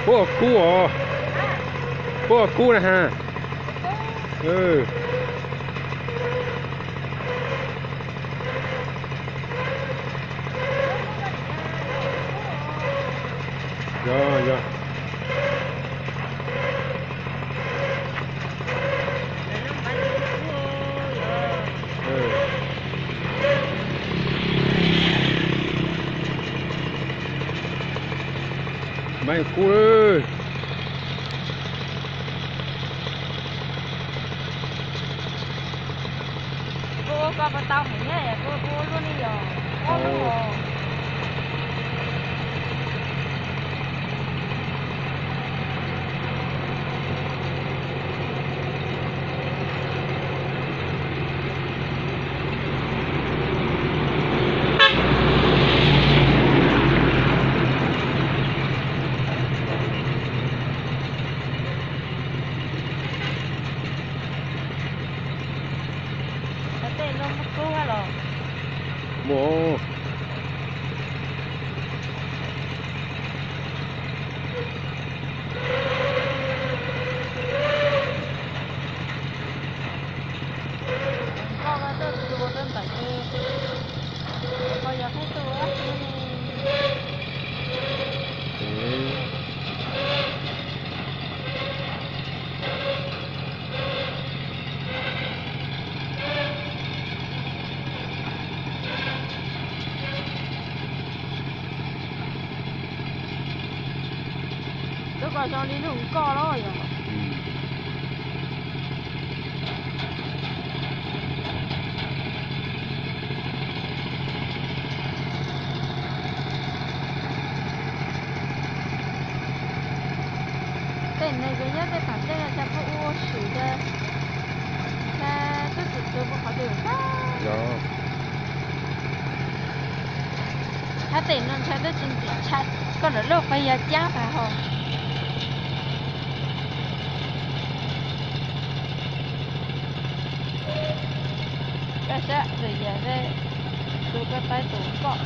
Puab kub os. Puab kub na ha. Yog, yog. Maib kub lawm. Kuv ua ko puas tau heev na, kuv ua luaj li yog ob lub os. Tej no muaj kub los? Muaj. Koj tuaj tus ua rau ntawm ces ho yog peb tus ua ne. Twb kom zoo li hnub koj los yog. Tej no ces nyob tej pam tej no cas puab ua ua swm ces, cas twb txwm txwv puag qhov twg tag. Hab tej no ntshai twb tsis ntxim ntshai, koj lawm lub pais yog cab tas ho. Koj saib lwm yam, tus ko taw tus koj.